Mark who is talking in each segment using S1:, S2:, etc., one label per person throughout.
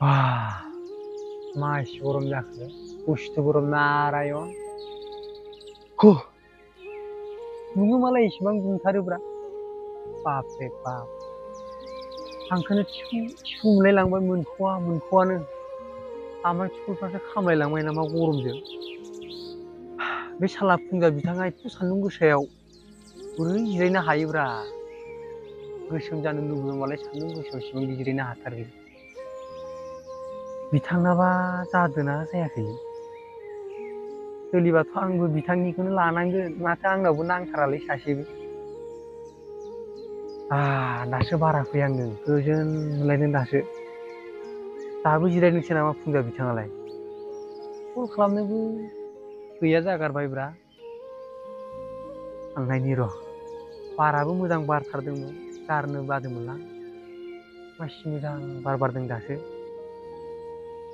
S1: 와, 마이씨 गरम जाखो? बुस्थु गरम नारायण. हो, नोङो मालाय इसेबां दुंथारोब्रा. बाप रे बाप. आंखौनो थिफु मोनलायलांबाय मोनख'वानो. आमाय थुखुलफ्रासो खामलायलांबाय नामा गरमजों. बे साला फुंजा बिथाङा एथ' सान्दुं गोसायाव बोरै जिरायनो हायोब्रा. गोसोम जानो लुबैबालाय सान्दुं गोसायाव इसेबां जिरायनो हाथारो. बिथांनाबा जादोना जायाखै? सोलिबाथ' आंबो बिथांनिखौनो लानांगोन. माथो आंनावबो नांथारालै सासेबो. दासो बारा फैहांदों. गोजोन मोनलायदों दासो. दाबो जिरायदोंसो नामा फुंजा बिथाङालाय? कल खालामनोबो गैया जागारबायब्रा. थांनायनि र'. बाराबो मोजां बारथारदोंमोन. गारनो बादोंमोनलां. मासि मोजां बार बारदों दासो.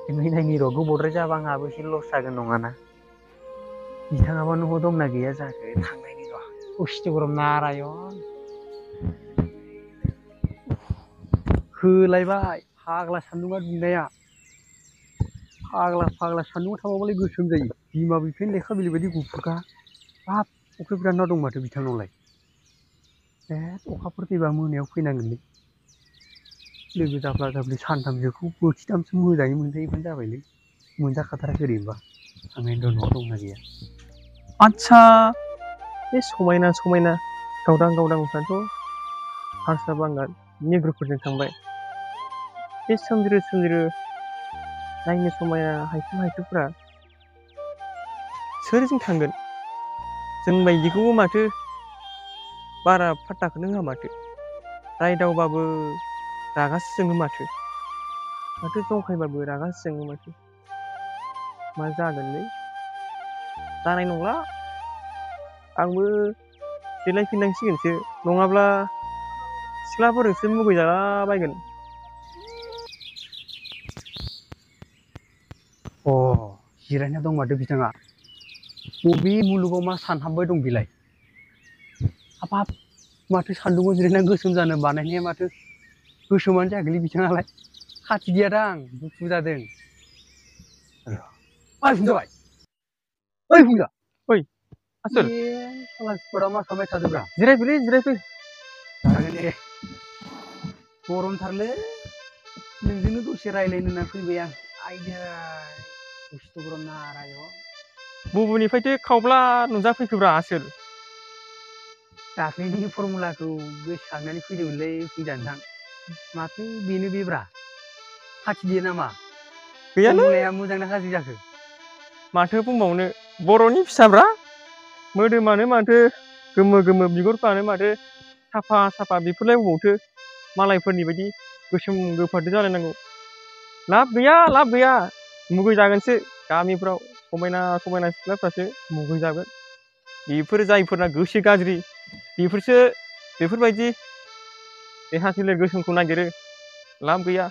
S1: नायनि र' गोबावद्राय जाबा आंहाबो एसे लस जागोन नङाना? बिथाङाबा न'आव दंना गैया जाखो? थांनायनि र'. बुस्थु गरम नारायण. होलायबाय फाग्ला सान्दुङा दुंनाया. फाग्ला सान्दुङाव थाबाबालाय गोसोम जायो. बिमा बिफानि लेखा बिलाइ बायदि गुफुरखा. बाब अखा बिराद ना दं माथो बिथांनावलाय. अखाफोर फैबा मोनायाव फैनांगोनलै. लोगो जाफ्ला जाफ्लि सानथामसोखौ बोथिथामसो मोजाङै मोनजायोबानो जाबायलै. मोनजाखाथाराखै ओरैनोबा. थांनायनि र' न'आव दंना गैया.
S2: आच्छा, बे समायना गावदांफ्राथ' हारसा बांगाल नेग्रोफोरजों थांबाय. बे सोमज्रो नायनो समायना हायथुफ्रा सोरजों थांगोन? जों बायदिखौबो माथो बारा फात्ताखौनो होआ माथो. रायदावबाबो रागासो जोङो माथो जंखायबाबो रागासो जोङो माथो. मा जागोनलै? जानाय नंला. आंबो देलायफिननांसिगोनसो, नङाब्ला सिख्लाफोरजोंसो मुगैजालाबायगोन.
S1: जिरायना दं माथो बिथाङा. बबे मुलुगाव मा सानहाबबाय दं बेलाय? हाबाब माथो सान्दुङाव जिरायना गोसोम जानो बानायनाया माथो गोसोमानो जायाखैलै बिथाङालाय. खाथि गैयादां, गुफुर जादों. फुंजाबाय. ओइ फुंजा.
S2: ओइ आसोल,
S1: साला स्पटआ मा खालामबाय थादोब्रा?
S2: जिरायफै
S1: जागोन दे. गरमथारलै. नोंजोंनो दसे रायलायनो होनना फैबाय आं. आइदै बुस्थु गरम नारायण.
S2: बबेनिफ्रायथो खावब्ला नुजाफैखोब्रा आसोल?
S1: दाख्लैनि फर्मुलाखौ गोसोखांनानै फैदोंमोनलै फुंजा नोंथां. माथो बेनो बेब्रा. खाथि गैया नामा?
S2: गैयालै,
S1: फर्मुलाया मोजां ना गाज्रि जाखो?
S2: माथो बुंबावनो, बर'नि फिसाब्रा. मोदोमानो माथो गोमो बिगुरफ्रानो माथो साफा बेफोरलाय बबावथो मालायफोरनि बायदि गोसोम गोफारदो जालायनांगौ। लाब गैया मुगै जागोनसो गामिफ्राव। समायना सिख्लाफ्रासो मुगै जागोन। बेफोर जायफोरना गोसो गाज्रि बेफोरसो बेफोरबायदि देहा सोलेर गोसोमखौ नागिरो। लाब गैया।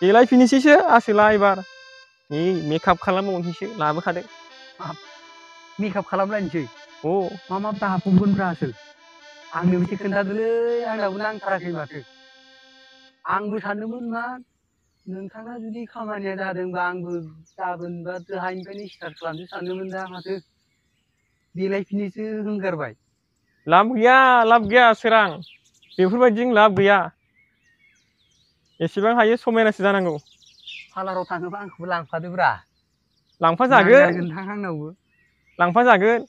S2: देलायफिननोसैसो आसोला एबार। नै मेकआप खालामबावनोसैसो लाबोखादो।
S1: मेकआप खालामलायनोसै?
S2: अ,
S1: मा दाफबगोनब्रा आसोल? आंनोबो एसे खोन्थादोलै, आंनावबो नांथाराखै माथो। आंबो सानदोंमोन मा नोंथाङा जुदि खामानिया जादोंबा आंबो गाबोन बा दाहायनिफ्रायनो स्टार्ट खालामसै सानदोंमोन, दा माथो देलायफिननोसो होनगारबाय।
S2: लाब गैया सोरां, बेफोरबायदिजों लाब गैया। एसेबां हायो समायनासो जानांगौ।
S1: पार्लाराव थाङोबा आंखौबो लांफादोब्रा।
S2: लांफाजागोन।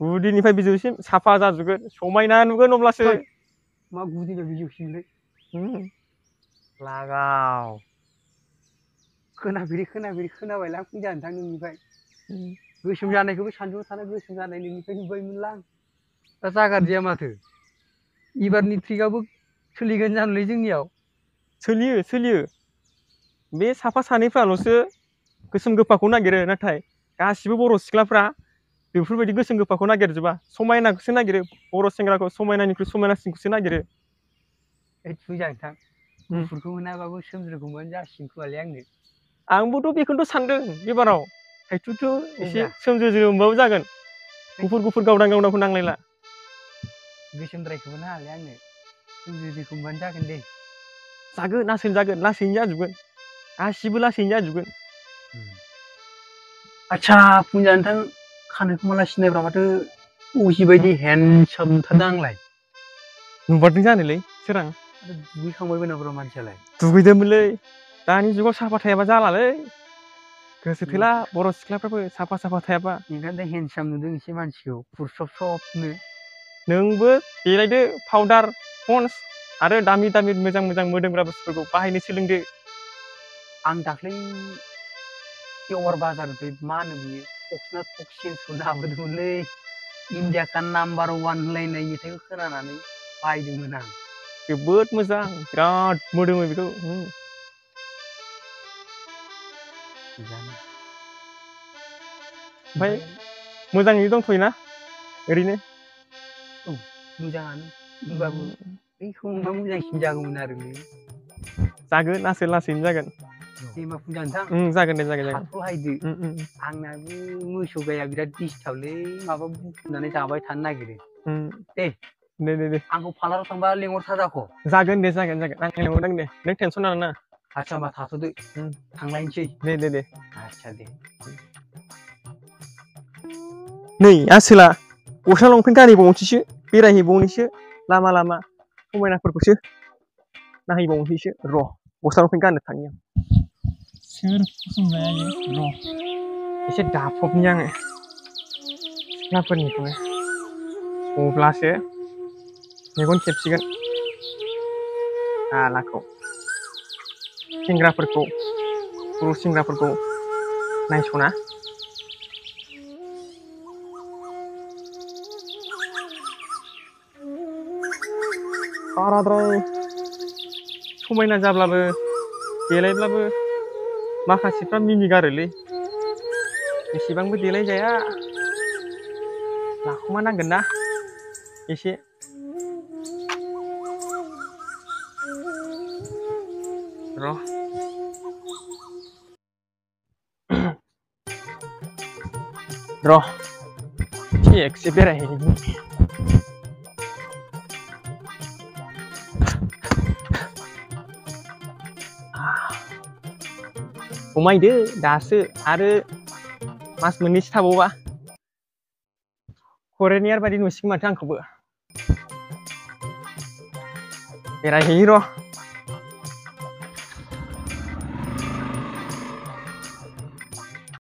S2: गुदिनिफ्राय बिजौसिम साफा जाजोबगोन, समायना नुगोन अब्लासो।
S1: मा गुदिनिफ्राय बिजौसिमलै? लागाव खोनाफेरि खोनाबायलां फुंजा नोंथां नोंनिफ्राय। गोसोम जानायखौबो सानदुङाव थाना गोसोम जानाय नोंनिफ्राय नुबायमोनलां। दा जागारदिया माथो? एबारनि ट्रिकआबो सोलिगोन जानोलै जोंनियाव?
S2: सोलियो। बे साफा सानैफ्राल'सो गोसोम गोफाखौ नागिरो, नाथाय गासिबो बर' सिख्लाफ्रा बेफोरबायदि गोसोम गोफाखौ नागिरजोबा। समायनाखौसो नागिरो। बर' सेंग्राखौ समायनानिख्रुइ समायनासिनखौसो नागिरो।
S1: फुंजा नोंथां, गुफुरखौ मोनाबाबो सोमज्रोखौ मोनबानो जासिगोन खोमालै आंनो।
S2: आंबोथ' बेखौनोथ' सानदों एबाराव। हायथुथु एसे
S1: औब्रा।
S2: सोमज्रो मोनबाबो जागोन। गुफुर गावदांखौ जागोन लासैनो जाजोबगोन गासिबो लासैनो जाजोबगोन।
S1: आच्छा फुंजा नोंथां खानायखौ माला सिनायब्रा माथो अजि बायदि हेन्डसाम नुथारदों आंलाय।
S2: नुबारदों जानोलै सोरां
S1: दुगैखांबायबो नामा मानसियालाय?
S2: दुगैदोंमोनलै दानि जुगाव साफा थायाबा जालालै गोसो थोला बर' सिख्लाफ्राबो साफा थायाबा।
S1: ओंखायनोथ' हेन्डसाम नुदों एसे मानसिखौ फुरसबनो।
S2: नोंबो देलायदो पाउदार पन्स आरो दामि मोजां मोदोमग्रा बुस्थुफोरखौ बाहायनो सोलोंदो।
S1: आं दाख्लै देवार बाजारनिफ्राय मा होनो बियो फक्सना फक्स लाबोदोंमोनलै इण्डियाखा नाम्बार 1 होनलायनाय मेथाइखौ खोनानानै बायदोंमोन आं।
S2: जोबोद मोजां बिराद मोदोमो बेखौ। ओमफ्राय मोजाङै दंथ'योना ओरैनो?
S1: औ मोजाङानो होनबाबो बैखौ मोनबा मोजांसिन जागौमोन आरोलै।
S2: जागोन लासैनो जागोन।
S1: दे होमबा फुंजा नोंथां
S2: जागोन दे
S1: थाथ'हायदो। आंनाबो मोसौ गाया बिराद दिसथाबलै माबा बुथुमनानै जाबाय थानो नागिरो। दे आंखौ पार्लाराव थांबा लेंहरथार आक'।
S2: जागोन दे आं लेंहरगोन दे नों टेनसन लानाङा।
S1: आच्छा होमबा थाथ'दो थांलायनोसै।
S2: दे
S1: आच्छा दे।
S2: नै आसोला गस्ला लंपेन्ट गानहैबावनोसैसो बेरायहैबावनोसो लामा समायनाफोरखौसो नायहैबावनोसैसो र' गस्ला लंपेन्ट गाननो थांनि आं। सोर फसंजाया इयो र' एसे दाफबनि आङो सिख्लाफोरनिखौनो अब्लासो मेगन खेबसिगोन आलाखौ बर' सेंग्राफोरखौ नायस'ना। बाराद्राय समायना जाब्लाबो देलायब्लाबो माखासेफ्रा मिनिगारोलै एसेबांबो देलायजाया लाखुमा नांगोन ना एसे। र' थिगसे बेरायहैनि। खमायदो दासो आरो मास मोननैसो थाबावबा फरेनियार बायदि नुसिगोन माथो आंखौबो। बेरायहैनि र'।